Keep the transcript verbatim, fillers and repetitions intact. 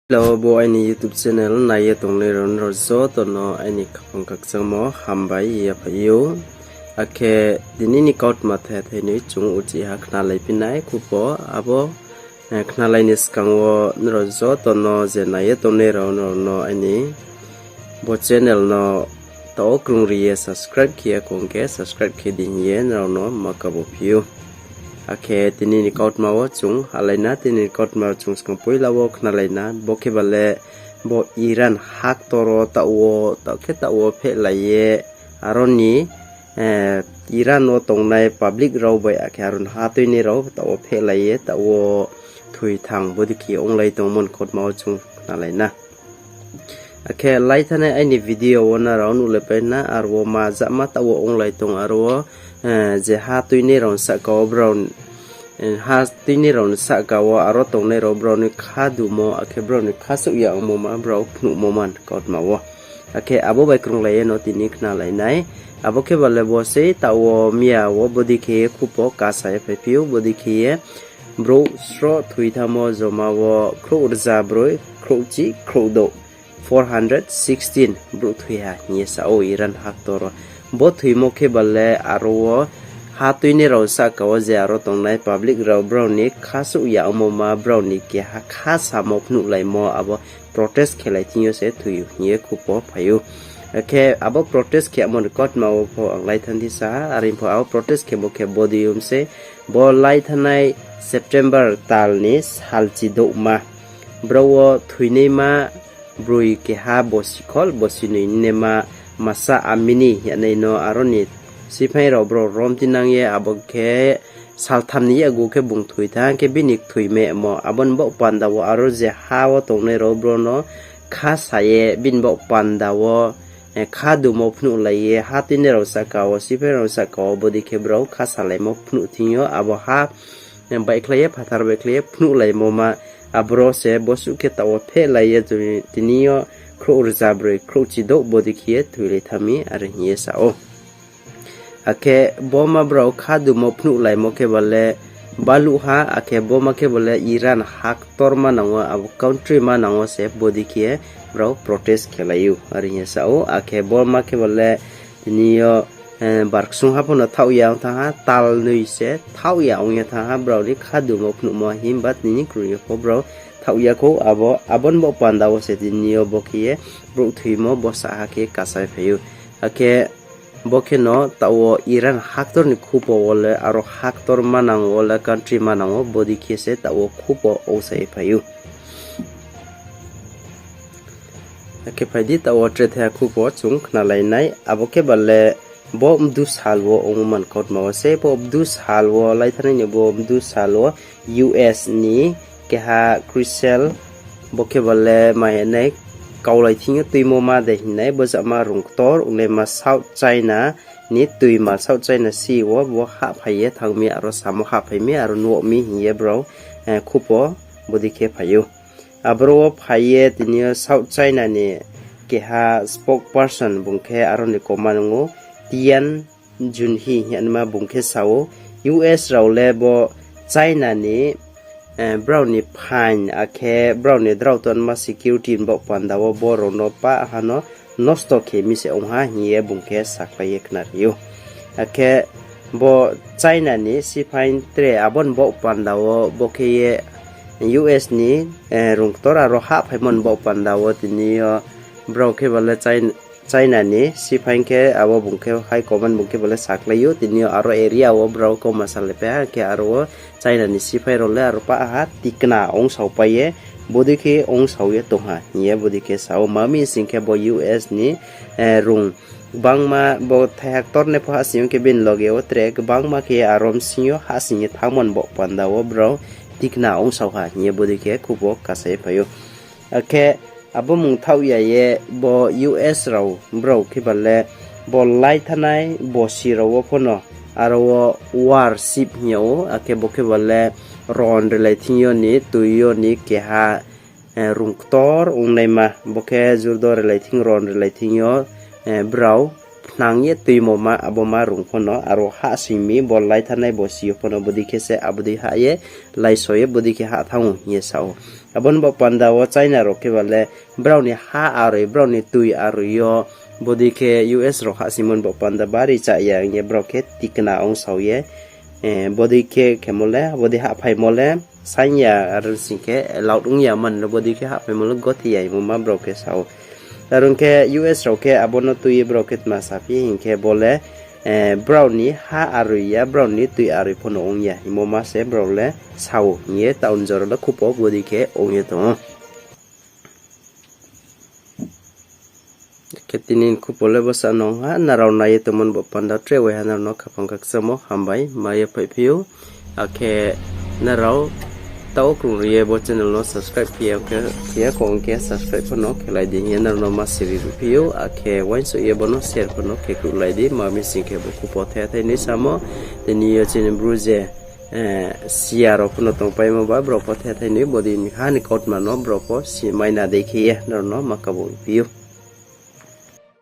Hello, bo aini YouTube channel nai ye tongnai rao nrao joto no aini khaphang khakchangmo hambai yaphaih ou. Akhe tini ni kautma thai thainoi chung uchih ha khnalai phi nai khupo abo, eh, khnalai ni skang wo nrao joto no je nai ye tongnai rao nrao no aini bo channel no taoh krung ri ye subscribe khe ya kong khe subscribe khe di hing ye nrao no ma kabo phi ou. Akhe tini ni kautma wo chung halai na, tini ni kautma chung skang poila wo khnalai na, bo khe ba le bo Iran haktor wo taoh wo, taoh khe taoh wo phehlai ye, aro ni, eh, Iran wo tongnai public rao bai akhe aro ni ha tuinai rao taoh wo phehlai ye, taoh wo thoi thang bodei khe onglai tongmo ni kautma wo chung khnalai na. Akhe laithanai aini video wo nrao nuhlaipai na, aro wo ma jama taoh wo onglai tong, aro wo, eh, je ha tuinai rao ni sahka wo brao, eh, ha tuinai rao ni sahka wo aro tongnai rao brao ni khadumo, akhe brao ni khasouh ya ongmo ma brao phnuhmo man kautma wo. Akhe abo bai krunglai ye no tini khnalai nai. Abo khe ba le bo sei taoh wo miya wo bodei khe ye khupo kasa ye phaiphi ou, bodei khe ye brouh sroh thoi thamo joma wo khrouh rza broi, khrouh chi, khrouh douh, four hundred sixteen brouh thoi ha hing ye sa ou Iran haktor wo. Bo thoimo khe ba le aro wo ha tuinai rao sahka wo je aro tongnai public rao brao ni khasouh ya ongmo ma brao ni keha khasamo phnuhlaimo abo protest khelai thing yo se thoi ou hing ye khupo phai ou. Akhe abo protest khemo ni kautma wo pho ang laithan di sa ha, are pho abo protest khemo khe bodei yo mi sei, bo laithanai September tal ni salchi douhma. Brao wo thoinaima broi keha bosi khol, bosi noi naima Mahsa Amini hing ye nai no aro ni siphai rao brao rom tinang ye abo khe saltham ni yakgu khe bung thoi thanng khe bini thoimai mo. Abo ni baoh panda wo aro je ha wo tongnai rao brao no khasa ye bini baoh panda wo, eh, khadumo phnuhlai ye ha tuinai rao sahka wo, siphai rao sahka wo bodei khe brao khasalaimo phnuh thing yo abo ha, eh, baihkhlai ye, phathar baihkhlai ye phnuhlaimo ma, aboro se bosuh khe taoh wo phehlai ye tini yo khrouh rza broi, khrouh chi douh bodei khe ye thoilai thanng mi, are hing ye sa ou. Akhe bo ma brao khadumo phnuhlaimo khe ba le baluh ha, akhe bo ma khe ba le Iran haktor manang wo, abo country manang wo se bodei khe brao protest khelai ou, are hing ye sa ou. Akhe bo ma khe ba le tini yo, eh, barksung ha pho no thaoh ya ong thanng ha, tal noi se thaoh ya ong ye thanng ha brao ni khadumo phnuhmo, himba tini krung yo pho brao thaoh ya khou, abo, abo ni baoh panda wo se tini yo bo khe ye brouh thoimo bo sa ha khe kasai phai ou. Akhe bo khe no taoh wo Iran haktor ni khupo wo le, aro haktor manang wo le, country manang wo bodei khe se taoh wo khupo ongsa ye phai ou. Akhe phai di, taoh wo tre thaiha khupo chung khnalai nai. Abo khe ba le bo mdu sal wo ongmo man kautma wo se, bo mdu sal wo laithanai ni bo mdu sal wo U S ni keha crucial, bo khe ba le ma hing nai, kaulai thing yo tuimo ma de hing nai, bo jama rung ktor ongnaima South China ni tuima, South China Sea wo bo hahphai ye thanng mi, aro samo hahphai mi, aro nuh mi hing ye brao, eh, khupo bodei khe phai ou. Aboro wo phai ye tini yo South China ni keha spokesperson bung khe aro ni koma nung ou, Tian Junhi hing ye naima bung khe sa ou, U S rao le bo China ni, eh, brao ni phaing akhe brao ni drao tonma security ni baoh panda wo bo rao no pah ha no nosto khe mi se ong ha hing ye bung khe sakhlai ye khnari ou. Akhe bo China ni siphai tre abo ni baoh panda wo bo khe ye U S ni, eh, rung ktor aro hahphaimo ni baoh panda wo tini yo brao khe ba le China, China ni siphai khe abo bung khe high command bung khe ba le sakhlai ou, tini yo aro area wo brao kauma salaipai ha, khe aro wo China ni siphai rao le aro pah ha tikna ongsaopai ye, bodei khe ongsao ye tong ha hing ye bodei khe sa ou. Ma mi sing khe bo U S ni, eh, rung gbangma bo thaiha ktor nai pho hahsing yo khe bini loge wo tre gbangma khe aro bsing yo hahsing ye thanngmo ni baoh panda wo brao tikna ongsao ha hing ye bodei khe khupo kasa ye phai ou. Akhe abo mung thaoh ya ye bo U S rao brao khe ba le bo laithanai bosi rao wo pho no aro wo warship hing yag ou, akhe bo khe ba le ron relai thing yo ni, tui yo ni keha, eh, rung ktor ongnaima, bo khe jurdo relai thing, ron relai thing yo, eh, brao nang ye tuimo ma abo ma rung pho no, aro hahsoing mi bo lai thanai bo si yo pho no bodei khe se abo dei hah ye, laiso ye bodei khe hah thanng ou hing ye sa ou. Abo ni baoh panda wo China rao khe ba le brao ni ha aroi, brao ni tui aroi yo, bodei khe U S rao hahsoingmo ni baoh panda bari chá ya hing ye brao khe tikna ong sao ye, bodei khe khemo le, bodei hahphaimo le, saing ya, aro sing khe allowed ong ya mani no bodei khe hahphaimo le gothi ya hingmo ma brao khe sa ou. Aro ong khe U S rao khe abo no tui ye brao khe tma saphi hing khe bo le, brao ni ha aroi ya, brao ni tui aroi pho no ong ya hingmo ma se brao le sa ou hing ye taoh ni jora le khupo bodei khe ong ye tong ou. Khe tini ni khupo le bsa no ong ha, nrao nai ye tongmo ni baoh panda tre waiha nrao no khaphang khakchangmo hambai ma ye phaiphi ou. Akhe nrao taoh krung ri ye bo channel no subscribe khe ya khe, khe ya kho ong khe subscribe pho no khelai di hing ye nrao no ma siri ruhphi ou, akhe uaingsouh ye bo no share pho no khe khruhlai di, ma mi sing khe bo khupo the thai noi samo, tini yo chini Bru je, siya rao pho no tongpaimo ba brao pho the thai noi, bodei ni ha ni kautma no brao pho si mai na dei khe ye nrao no ma kabo phi ou.